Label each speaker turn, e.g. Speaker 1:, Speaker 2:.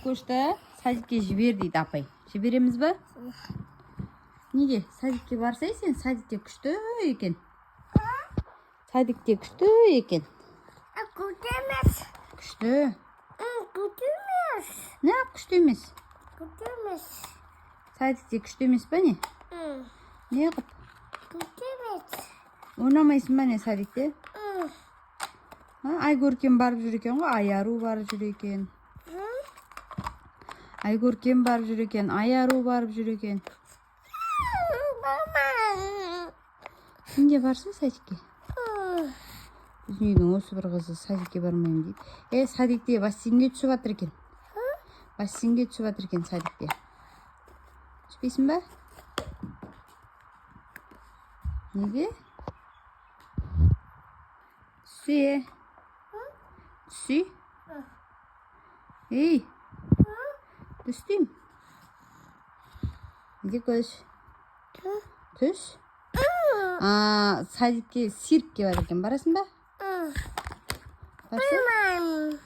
Speaker 1: Көшті садикке жібер дейді апай. Жібереміз ба? Неге? Садикке барсай сен, садикте күшті екен. Садикте күшті екен.
Speaker 2: Күшті емес.
Speaker 1: Күшті.
Speaker 2: Күшті емес.
Speaker 1: Не күшті емес?
Speaker 2: Күшті емес.
Speaker 1: Садикте күшті емес па, не? Не қып?
Speaker 2: Күшті емес.
Speaker 1: Ойнамайсың ба, не, садикте? А, Айкөркем барып жүр екен ғой, Айару барып жүр екен. Айкөркем барып жүр екен, Айару барып жүр екен.
Speaker 2: Мама.
Speaker 1: Сен де барсың садикке. Біздің үйдің осы бір қызы садикке бармаймын дейді. Е, садикте бассейнге түсіп жатыр екен. Бассейнге түсіп жатыр екен садикте. Түспейсің ба? Неге? Түсе. Түсе. Ей. Түс деймін. Иди көш. Түс. А, садикке циркке бар екен. Барасың ба? Барсың?
Speaker 2: Мам.